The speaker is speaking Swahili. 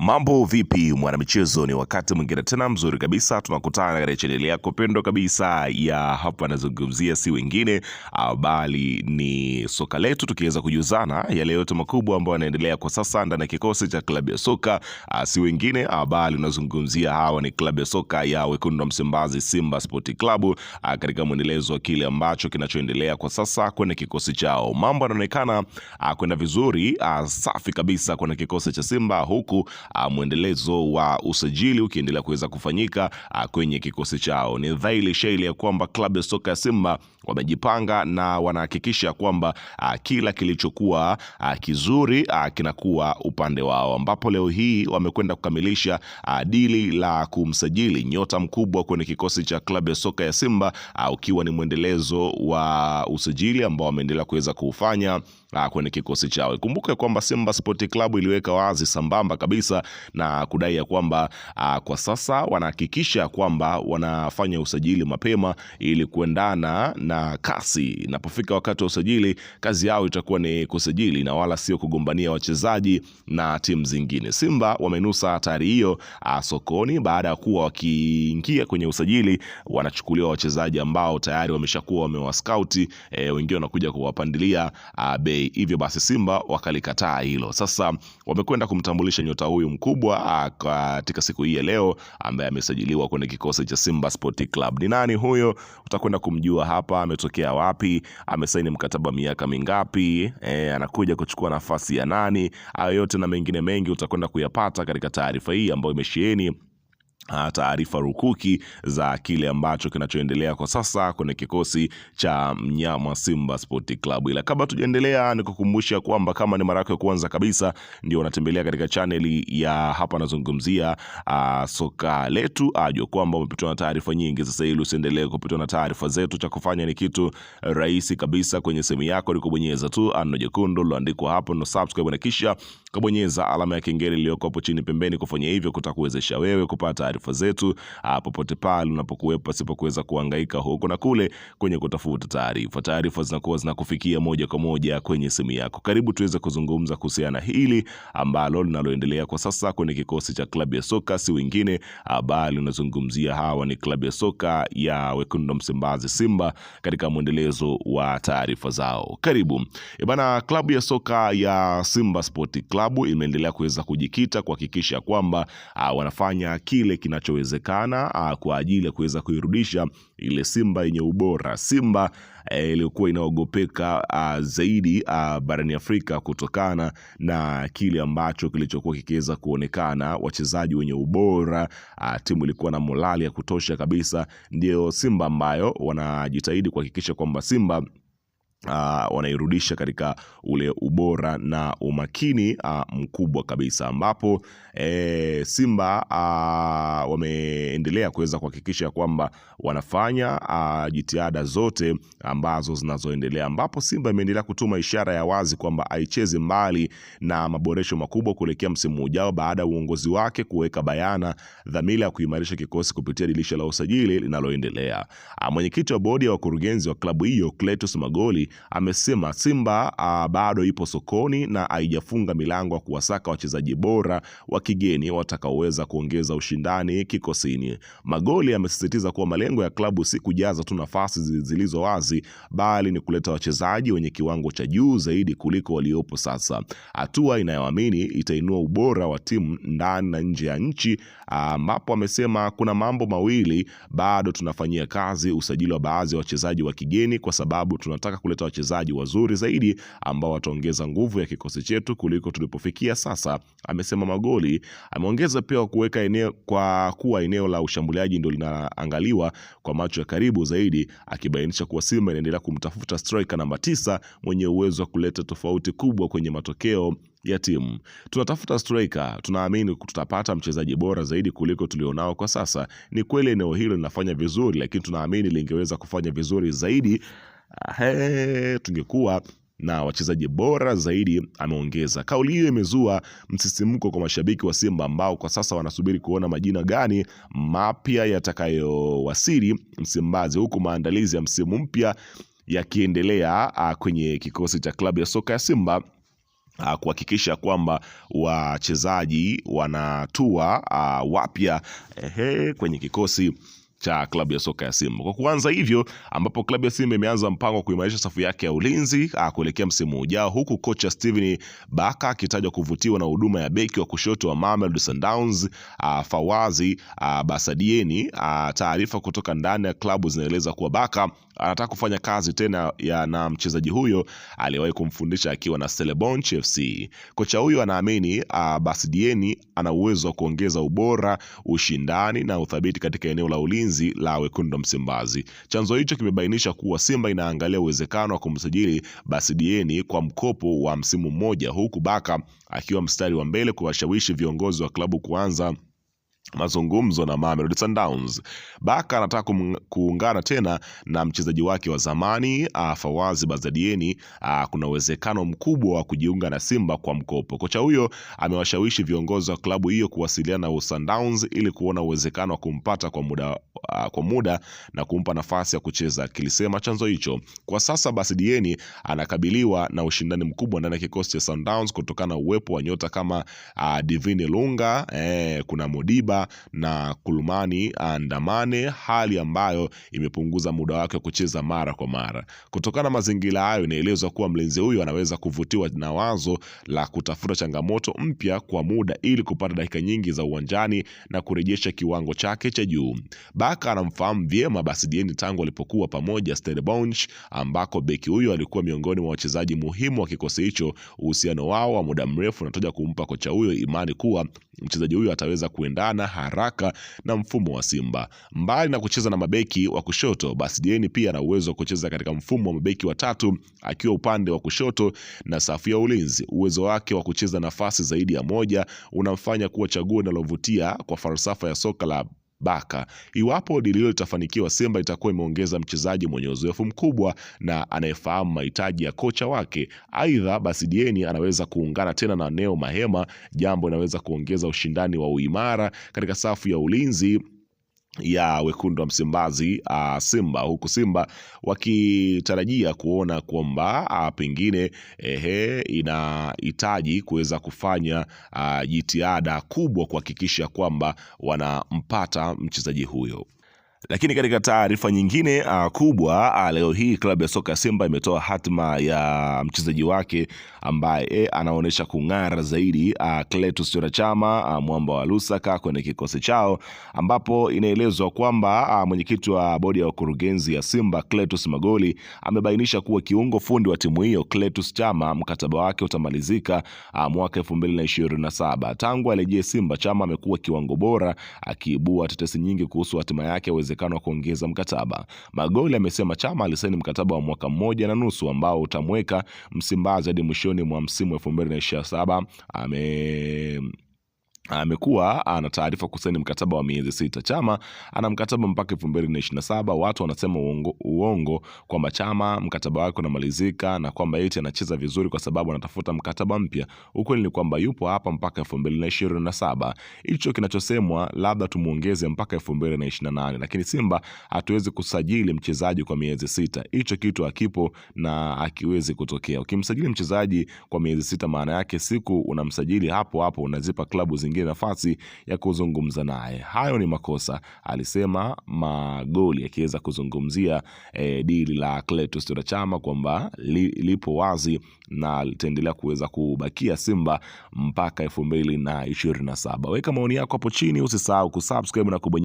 Mambo vipi mwanamichezo, ni wakati mwingine tena mzuri kabisa tunakutana katika chaneli yako pendwa kabisa ya hapa, nazungumzia si wengine bali ni soka letu, tukiweza kujuzana yale yote makubwa ambayo yanaendelea kwa sasa ndani ya kikosi cha klabu ya soka si wengine bali unazungumzia hawa ni klabu ya soka ya wekundu wa Msimbazi, Simba Sport Club, katika mwendelezo wa kile ambacho kinachoendelea kwa sasa kwenye kikosi chao. Mambo yanaonekana kwenda vizuri, safi kabisa kwenye kikosi cha Simba huku mwendelezo wa usajili ukiendelea kuweza kufanyika kwenye kikosi chao. Ni dhahiri shaili ya kwamba klabu ya soka ya Simba wamejipanga na wanahakikisha kwamba kila kilichokuwa kizuri kinakuwa upande wao, ambapo leo hii wamekwenda kukamilisha dili la kumsajili nyota mkubwa kwenye kikosi cha klabu ya soka ya Simba, ukiwa ni mwendelezo wa usajili ambao wameendelea kuweza kuufanya kwenye kikosi chao. Ikumbuke kwamba Simba Sport Club iliweka wazi sambamba kabisa na kudai ya kwamba kwa sasa wanahakikisha kwamba wanafanya usajili mapema ili kuendana na kasi. Inapofika wakati wa usajili, kazi yao itakuwa ni kusajili na wala sio kugombania wachezaji na timu zingine. Simba wamenusa hatari hiyo sokoni baada ya kuwa wakiingia kwenye usajili wanachukuliwa wachezaji ambao tayari wameshakuwa wamewaskauti, wengine wanakuja kuwapandilia bei. Hivyo basi Simba wakalikataa hilo. Sasa wamekwenda kumtambulisha nyota huyu mkubwa katika siku hii ya leo ambaye amesajiliwa kwenye kikosi cha Simba Sport Club. Ni nani huyo? Utakwenda kumjua hapa, ametokea wapi, amesaini mkataba miaka mingapi, anakuja kuchukua nafasi ya nani? Hayo yote na mengine mengi utakwenda kuyapata katika taarifa hii ambayo imesheheni taarifa rukuki za kile ambacho kinachoendelea kwa sasa kwenye kikosi cha mnyama Simba Sport Club. Ila kabla tujaendelea, nikukumbusha kwamba kama ni mara yako ya kwanza kabisa ndio unatembelea katika chaneli ya hapa nazungumzia soka letu, ajua kwamba umepitwa na taarifa nyingi. Sasa ili usiendelee kupitwa na taarifa zetu, cha kufanya ni kitu rahisi kabisa kwenye simu yako ni kubonyeza tu ano jekundu liloandikwa hapo no subscribe, na kisha kubonyeza alama ya kengele iliyoko hapo chini pembeni. Kufanya hivyo kutakuwezesha wewe kupata taarifa zetu popote pale unapokuwepo pasipo kuweza kuhangaika huko na kule kwenye kutafuta taarifa. Taarifa zinakuwa zinakufikia moja kwa moja kwenye simu yako. Karibu tuweze kuzungumza kuhusiana hili ambalo linaloendelea kwa sasa kwenye kikosi cha klabu ya soka, si wengine bali unazungumzia hawa ni klabu ya soka ya wekundu wa Msimbazi Simba, katika mwendelezo wa taarifa zao. Karibu bana. Klabu ya soka ya Simba Sport Club imeendelea kuweza kujikita kuhakikisha kwamba wanafanya kile kinachowezekana kwa ajili ya kuweza kuirudisha ile Simba yenye ubora, Simba iliyokuwa inaogopeka zaidi barani Afrika kutokana na kile ambacho kilichokuwa kikiweza kuonekana, wachezaji wenye ubora, timu ilikuwa na morali ya kutosha kabisa. Ndio Simba ambayo wanajitahidi kuhakikisha kwamba Simba wanairudisha katika ule ubora na umakini mkubwa kabisa, ambapo Simba wameendelea kuweza kuhakikisha kwamba wanafanya jitihada zote ambazo zinazoendelea, ambapo Simba imeendelea kutuma ishara ya wazi kwamba haichezi mbali na maboresho makubwa kuelekea msimu ujao baada ya uongozi wake kuweka bayana dhamira ya kuimarisha kikosi kupitia dirisha la usajili linaloendelea. Mwenyekiti wa bodi ya wakurugenzi wa klabu hiyo Cletus Magoli amesema Simba bado ipo sokoni na haijafunga milango ya kuwasaka wachezaji bora wa kigeni watakaoweza kuongeza ushindani kikosini. Magoli amesisitiza kuwa malengo ya klabu si kujaza tu nafasi zilizo wazi, bali ni kuleta wachezaji wenye kiwango cha juu zaidi kuliko waliopo sasa, hatua inayoamini itainua ubora wa timu ndani na nje ya nchi, ambapo amesema kuna mambo mawili bado tunafanyia kazi: usajili wa baadhi ya wachezaji wa kigeni, kwa sababu tunataka kuleta wachezaji wazuri zaidi ambao wataongeza nguvu ya kikosi chetu kuliko tulipofikia sasa, amesema Magoli. Ameongeza pia kuweka eneo kwa kuwa eneo la ushambuliaji ndio linaangaliwa kwa macho ya karibu zaidi, akibainisha kuwa Simba inaendelea kumtafuta striker namba 9 mwenye uwezo wa kuleta tofauti kubwa kwenye matokeo ya timu. Tunatafuta striker, tunaamini tutapata mchezaji bora zaidi kuliko tulionao kwa sasa. Ni kweli eneo hilo linafanya vizuri, lakini tunaamini lingeweza kufanya vizuri zaidi tungekuwa na wachezaji bora zaidi, ameongeza. Kauli hiyo imezua msisimko kwa mashabiki wa Simba ambao kwa sasa wanasubiri kuona majina gani mapya yatakayowasili Msimbazi, huku maandalizi ya msimu mpya yakiendelea kwenye kikosi cha klabu ya soka ya Simba. kuhakikisha kwamba wachezaji wanatua wapya kwenye kikosi cha klabu ya soka ya Simba. Kwa kuanza hivyo, ambapo klabu ya Simba imeanza mpango wa kuimarisha safu yake ya ulinzi kuelekea msimu ujao, huku kocha Steven Baka akitajwa kuvutiwa na huduma ya beki wa kushoto wa Mamelodi Sundowns Fawazi Basadieni. Taarifa kutoka ndani ya klabu zinaeleza kuwa Baka anataka kufanya kazi tena na mchezaji huyo aliyewahi kumfundisha akiwa na Stellenbosch FC. Kocha huyo anaamini Basidieni ana uwezo wa kuongeza ubora, ushindani na uthabiti katika eneo la ulinzi la wekundu wa Msimbazi. Chanzo hicho kimebainisha kuwa Simba inaangalia uwezekano wa kumsajili Basidieni kwa mkopo wa msimu mmoja, huku Baka akiwa mstari wa mbele kuwashawishi viongozi wa klabu kuanza mazungumzo na Mamelodi Sundowns. Baka anataka kuungana tena na mchezaji wake wa zamani Fawazi Bazadieni. Kuna uwezekano mkubwa wa kujiunga na Simba kwa mkopo. Kocha huyo amewashawishi viongozi wa klabu hiyo kuwasiliana na Sundowns ili kuona uwezekano wa kumpata kwa muda na kumpa nafasi ya kucheza, kilisema chanzo hicho. Kwa sasa Basidieni anakabiliwa na ushindani mkubwa ndani ya kikosi cha Sundowns kutokana na uwepo wa nyota kama Divine Lunga, kuna Modiba na Kulumani Andamane, hali ambayo imepunguza muda wake wa kucheza mara kwa mara. Kutokana na mazingira hayo, inaelezwa kuwa mlinzi huyu anaweza kuvutiwa na wazo la kutafuta changamoto mpya kwa muda ili kupata dakika nyingi za uwanjani na kurejesha kiwango chake cha juu. Baka anamfahamu vyema Basidieni tangu alipokuwa pamoja Stellenbosch, ambako beki huyo alikuwa miongoni mwa wachezaji muhimu wa kikosi hicho. Uhusiano wao wa muda mrefu unatoja kumpa kocha huyo imani kuwa mchezaji huyo ataweza kuendana haraka na mfumo wa Simba. Mbali na kucheza na mabeki wa kushoto, Basidieni pia ana uwezo wa kucheza katika mfumo wa mabeki watatu akiwa upande wa kushoto na safu ya ulinzi. Uwezo wake wa kucheza nafasi zaidi ya moja unamfanya kuwa chaguo linalovutia kwa falsafa ya soka la Baka. Iwapo dili hilo litafanikiwa, Simba itakuwa imeongeza mchezaji mwenye uzoefu mkubwa na anayefahamu mahitaji ya kocha wake. Aidha, Basidieni anaweza kuungana tena na Neo Mahema, jambo linaweza kuongeza ushindani wa uimara katika safu ya ulinzi ya wekundu wa Msimbazi Simba, huku Simba wakitarajia kuona kwamba pengine inahitaji kuweza kufanya jitihada kubwa kuhakikisha kwamba wanampata mchezaji huyo. Lakini katika taarifa nyingine kubwa leo hii klabu ya soka ya Simba imetoa hatima ya mchezaji wake ambaye anaonyesha kung'ara zaidi Clatous Chota Chama mwamba wa Lusaka kwenye kikosi chao, ambapo inaelezwa kwamba mwenyekiti wa bodi ya wakurugenzi ya Simba Clatous Magoli amebainisha kuwa kiungo fundi wa timu hiyo Clatous Chama mkataba wake utamalizika mwaka 2027. Tangu arejee Simba, Chama amekuwa kiwango bora akiibua tetesi nyingi kuhusu hatima yake ya uwezekano wa kuongeza mkataba. Magoli amesema Chama alisaini mkataba wa mwaka 1.5 ambao utamweka Msimbazi hadi mwishoni mwa msimu 2027. Amekuwa ana taarifa kusaini mkataba wa miezi 6. Chama ana mkataba mpaka 2027. Watu wanasema uongo kwamba Chama mkataba wake unamalizika na kwamba eti anacheza vizuri kwa sababu anatafuta mkataba mpya. Ukweli ni kwamba yupo hapa mpaka 2027. Hicho kinachosemwa labda tumuongeze mpaka 2028, lakini Simba hatuwezi kusajili mchezaji kwa miezi 6. Hicho kitu hakipo na hakiwezi kutokea. Ukimsajili mchezaji kwa miezi 6, maana yake siku unamsajili hapo hapo unazipa klabu zingine nafasi ya kuzungumza naye. Hayo ni makosa, alisema Magoli akiweza kuzungumzia dili la Clatous Chota Chama kwamba lipo wazi na litaendelea kuweza kubakia Simba mpaka 2027. Weka maoni yako hapo chini, usisahau kusubscribe na kubonyeza